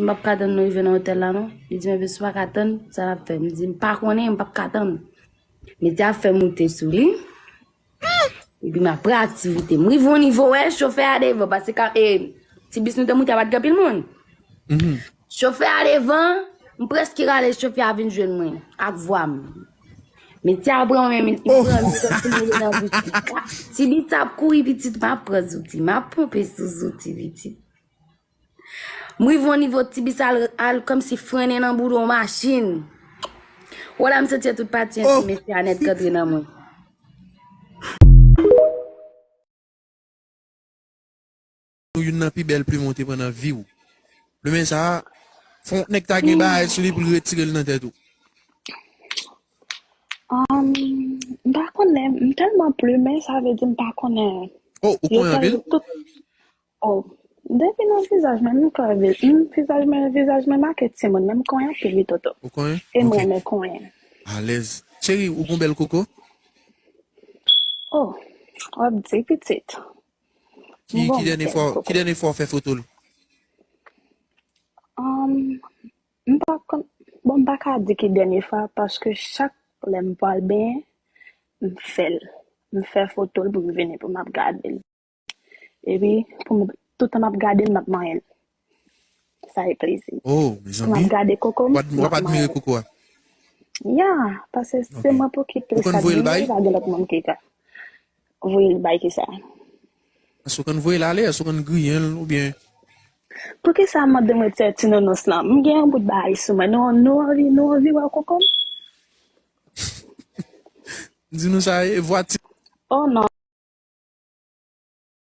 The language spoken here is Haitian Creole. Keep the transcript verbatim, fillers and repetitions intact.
M p ap ka tann nou rive nan otèl la, non. Li di m, "Ebyen, si w pa ka tann, sa n ap fè?" M di, "M pa konnen, m p ap ka tann." Metye a fè moute sou li. Epi m ap pran aktivite m. M rive yon nivo, wè, chofè a devan, paske ka, e, ti bis nou te moute a pa t gen anpil moun. Chofè a devan, m prèske rale, chofè a vin jwenn mwen ak vwa m. Metye a pran mwen, li pran li, sòti mele nan bouch li. Ti bis ap kouri, pitit, m ap pran zouti, m ap ponpe sou zouti, pitit. M rive yon nivo, ti bis al, al kòmsi frennen nan boudon machin. Wala, m santi tout pati an ti mesye a nèt k antre nan mwen. Ou youn nan pi bèl plumen w te pran nan vi w. Plumen sa a, fò nèg ta gen bagay sou li pou l retire l nan tèt ou. Um, m pa konnen, m tèlman plumen, sa vle di m pa konnen. Oh, ou konnen anpil? Tout, oh, depi nan vizaj mwen, m klè vil. M, vizaj mwen, vizaj mwen make timoun, men m konnen anpil wi, Toto. Ou konnen? E m renmen konnen. Alèz. Cheri, ou gon bèl koko? Oh, w ap di pitit. Ki, ki dènye fwa, ki dènye fwa w fè foto l? Um, m pa konn, bon, m pa ka di ki dènye fwa, paske chak lè m pral benyen, m fè l. M fè foto l pou m vini, pou m ap gade l. Epi, pou m, toutan m ap gade l, m ap manyen l. Sa e plezi. Oh, mezanmi. Pou m ap gade koko m, w ap admire koko a? Ya, paske se mwen pou ki plis admire, pa gen lòt moun ki ka. Voye l bay kisa? Èske w konn voye l ale? Èske w konn griyen l oubyen? Poukisa w mande mwen ti, ti nounous lan? M gen yon bout bagay sou mwen. Nou, nou anvi, nou anvi wè koko m? M di nou sa, e vwa ti. Oh non,